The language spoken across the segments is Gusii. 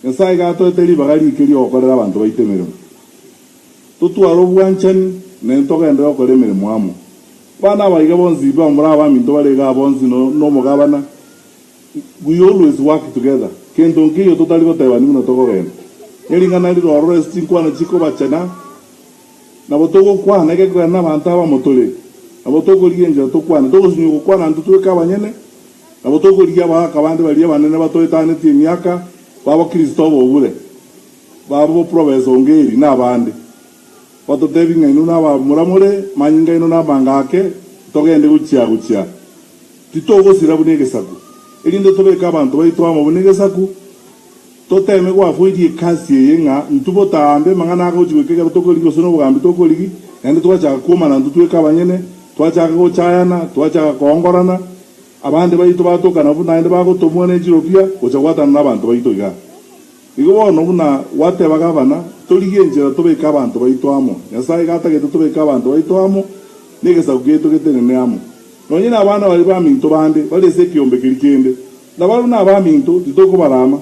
Nyasae iga atoete ribaga rike ri'ogokorera abanto baito emeremo. Totware obwanchani, naende togenderere gokora emeremo amo. Abana aba iga bonsi bamura abaminto bare igaa bonsi nomogabana, we always work together. Kento nkeiyo totari gotebani buna tokogenda. Nering'ana rire ororo ase chinkwana chikobachana, nabo togokwana egekogera nabanto abamo tore. Nabo tokorigia enchera tokwane. Togosinywa gokwana intwe tweka abanyene, nabo tokorigia abagaka bande baria abanene batoetanetie emiaka, babo Kristo obobure, babo Professor Ongeri na abande. Batotebi ng'a inwe nabamura more, manyinga aino namanga ake, togende gochia gochia. Titogosira buna egesaku, erinde tobeke abanto baito amo buna egesaku, toteme goafoidia ekasi eye ng'a intwe botaambe amang'ana agochia goika ekero tokorigia gose nobogambi tokorigia, naende twachaka kwomana intwe tweka abanyene, twachaka gochayana, twachaka koongorana, abande baito batokana buna naende bagotomwa ne chiropia gocha gwatana nabanto baito igaa. Igo bono buna gwateba gavana, torigie enchera tobeke abanto baito amo. Nyasae iga atagete tobeke abanto baito amo, na egesaku giaito getenene amo. Nonye nabana baria baminto bande bare ase ekeombe keria kende, nabarabwo nabaminto, titokobarama.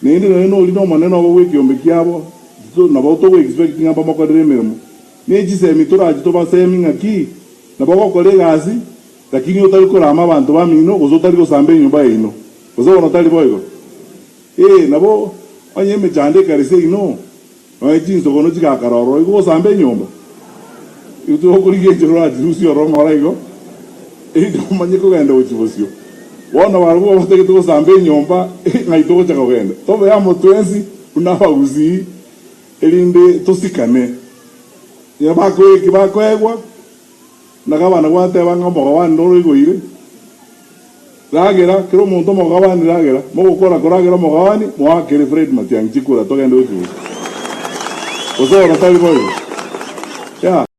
Naende nonye noria nomonene obo bw'ekeombe kiabo, tito nabo togo-expect ng'a mbamokorere emeremo. Ne chisemi torache tobasemi ng'aki nabo ogokora egasi, lakini otari korama abanto bamino, gose otari gosamba enyomba yaino, gose bono tari boigo? Ee, nabo onye emechando ekare seino, nonya chinsogono chigakara ororo, igo gosamba enyomba, igo togokorigia enchera orachirusie ororo ng'ora igo, erinde omanye kogenda gochia bosio. Bono barabwo batagete gosamba enyomba, ng'ai togocha kogenda? Tobe amo twensi buna abagusii, erinde tosikane. Onye bakoeki bakoegwa, na gabana gwateba ng'a omogabane noro oigoire. Ragera, kera omonto omogabani ragera, mogokora koragera omogabani, moakere Fred Matiang'i chikura togende gochia gose. Gose oro tari boigo? Yeah.